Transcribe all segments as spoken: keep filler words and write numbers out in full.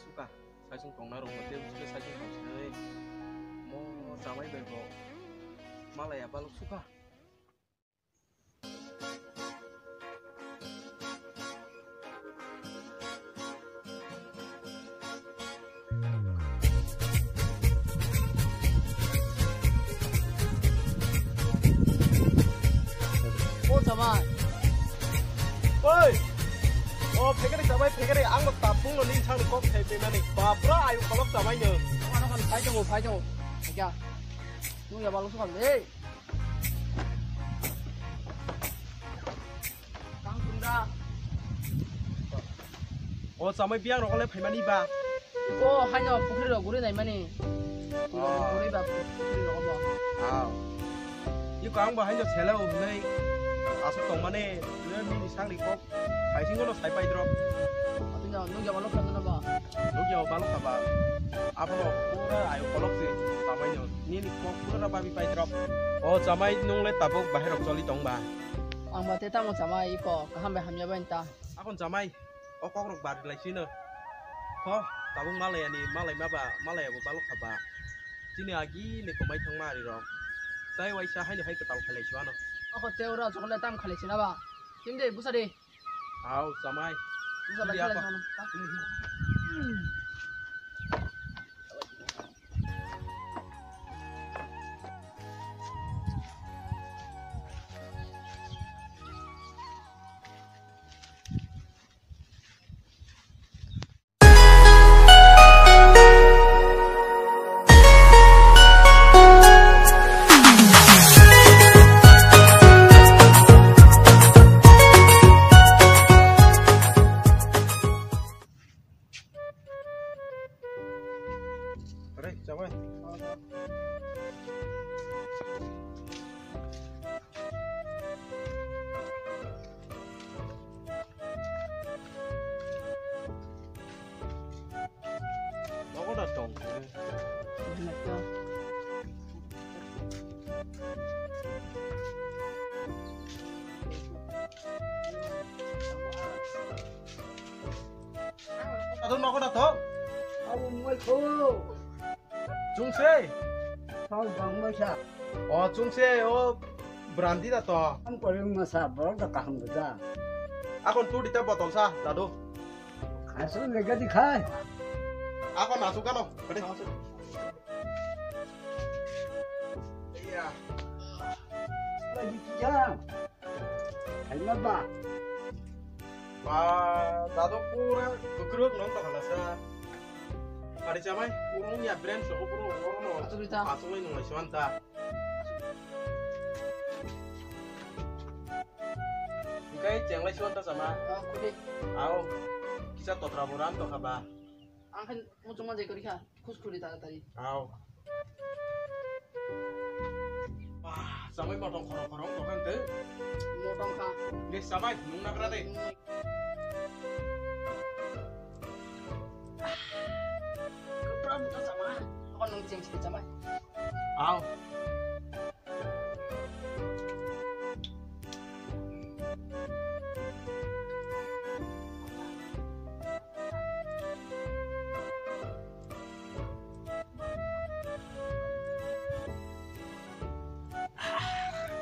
Suka, saisung tongna rok mate, suka saisung tong sinai. Mo chamai bai bo malaya balok suka. O chamai. Oi. O phekari chamai phekari, ang bo tapung no ning thang kok thai pe mani. Bapra ayu kolok chamai no. Ano kan phai tongo, phai tongo. Kya? Nung ya balok sukal de. Kang tunda. O chamai biyang rok le phaimani ba. Iko haino pukhri rok guri naimani. Oh. Guri ba pukhri rok bo. Aw. Iko ang bo haino sele o hwnwi aswk tongmani, nini sangni kok. Haisingo no sai pai drop. Abino nugya balok kha na ba? Nugya balok kha ba. Abo pura ayo kolok si chamai no. Nini kok pura babi pai drop. O chamai nung le tabuk bahai rok choli tong ba. Ang ba te tamo chamai iko kaham bai hamya bai ta. Akon chamai o kok rok bar lai sino. Kho tabuk malai ani malai ma ba malai abo balok kha ba. Chini agi ni komai thang ma ari rok. Tai waisa hai ni hai kwtal khalai si ano. Ako te ura chokole tam khalai sina ba. Chim de busa de. Au, chamai. Busa lai Iya, khalai apa? Sina. Aray, chamai. Nogo da tong. Ado nogo da tong. Abo moi kho. Chungse? Sal bang mai sa. O chungse o brandi da to. Am kore ma sa borok da kaham da. Akon tu dita botol sa dadu. Asuk lega di khai. Akon asuk kano. Kade. Iya. Lagi kijang. Hai ma ba. Ba, dado pura kukruk nong tong halasa. Ari chamai, urung ya brand so pura urung no. Asuri ta. Asuri nung lai suan ta. Ikai cheng lai suan ta sama. Ah, kudi. Ao. Kisa totra buram to khaba. Ang khan muchung ma jai kori kha. Khus khuri taratari. Ao. Wah, samai motong khorok khorok tokang te. Motong kha. Ni samai nung nagra de. Kepra muta sama. Apa nung ceng ceng sama? Ao.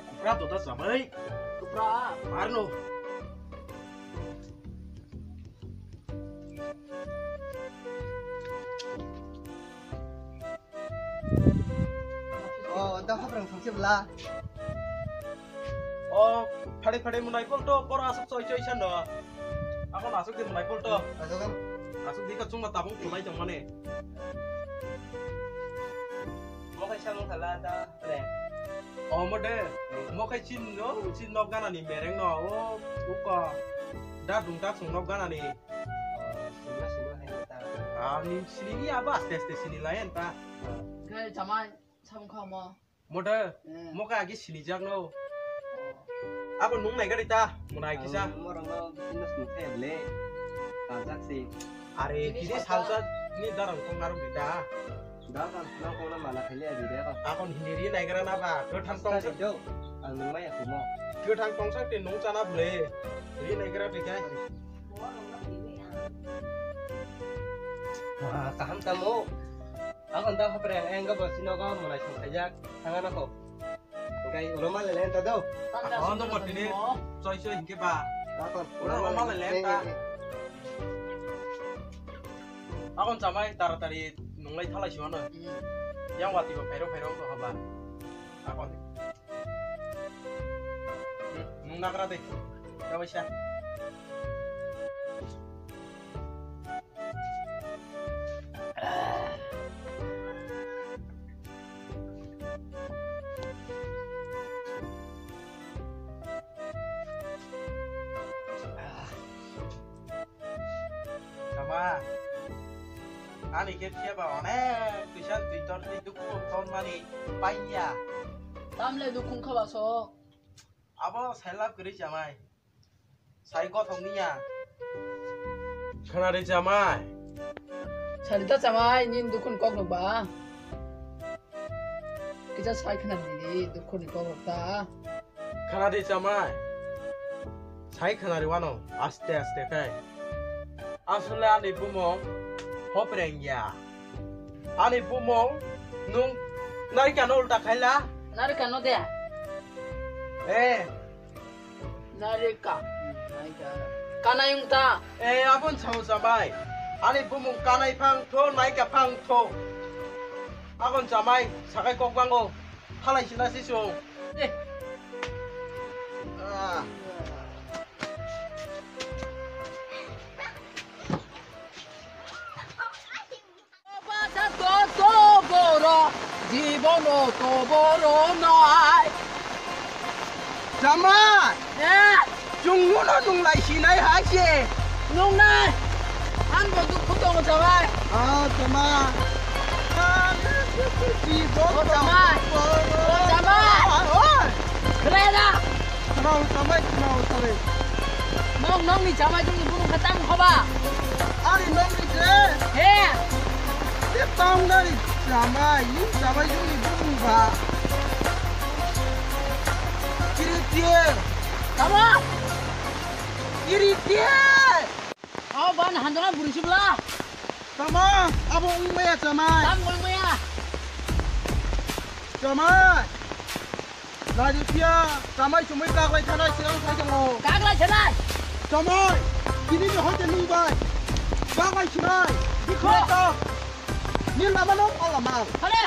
Kupra tota samai. Kupra. Marno. O, da haprang thangse bla. O, phade phade munai pol to, por asuk choi choi sando. Ako asuk di munai pol to. Asuk kan? Asuk di ka chungma tabung kulai jong mane. Mo kai salo khala da, re. O, mo de, mo kai chin no, chin nok gana ni mereng no, o, uko. Da dung da sung nok gana ni. Sima sima hai ta. Ani sini ni aba aste aste sini layan ta. Gai chamai, samung kha mo. Moda, eh, moka agi sini jak no. Abo nung nai gari ta, mona agi sa. Morang no business nung thai le. Kajak si. Are, kini salsa ni darang kong narung di ta. Darang no kong na mana khali agi de ko. Akon hindi ri nai gara na ba, kethang tong sa. Ang nung mai aku mo. Kethang tong sa te nung chana ble. Ri nai gara de kai. Morang no ini ang. Ah, kaham tamo. Ako nda hapre ang ga bo sino ga mulai song khaijak. Thanga na ko. Engkai ulo ma lele enta do. Ako ndo mo tini. Choi choi hingke ba. Ako ulo ma lele enta. Ako chamai taratari nunglai thalai sio no. Yang wati ba phairo phairo ko haba. Ako. Nung nagra de. Kawaisa. Sama, ani khe phiya ba onek twisa twi tor twi dukhu tor mani paiya. Tamle dukhu wngkha ba sok. Abo sailap kwrwi chamai. Sai gothok niya. Khwnari chamai. Sarita chamai, nini dukhuni kok rok ba. Kisa sai khwnari di dukhuni kok rok ta. Khwnari chamai. Sai khwnari wano aste aste khai. Asole ani bumung hopreng ya. Ani bumung nung narikano ulta khaila. Narikano de. Eh. Narika. Kanai wngta. Eh, abon sao chamai. Ani bumung kanai phang tho, naika phang tho. Abon chamai, sakai kok bango. Halai sina sisung. Eh. Ah. Jibono to boro nai. Chamai. Eh. Chwng nono nunglai sinai hai se. Nungnai. Ang bo dukhu tongo chamai. Ah, chamai. Jibono to boro nai. Oh, chamai. Oh, chamai. Oi. Khwlai da. Khwnao chamai, khwnao chamai. Nong, nongni chamai chwngni bumung khe tamo khoba? Ani nongni se? He. Te tong nani chamai, ni chamai chwngni bumung ba. Kiritie. Tamo? Kiritie. Abo ban handona buri sibla. Tamo, abo wngmaya chamai. Tam wngmaya. Chamai. Lari phiya, chamai chumui kaglai thanai sigang sai tongo. Kaglai thanai. Chamai, kini ni hoite nung bai. Kaglai sinai. Bikho. Ni lama nung o lama. Hale.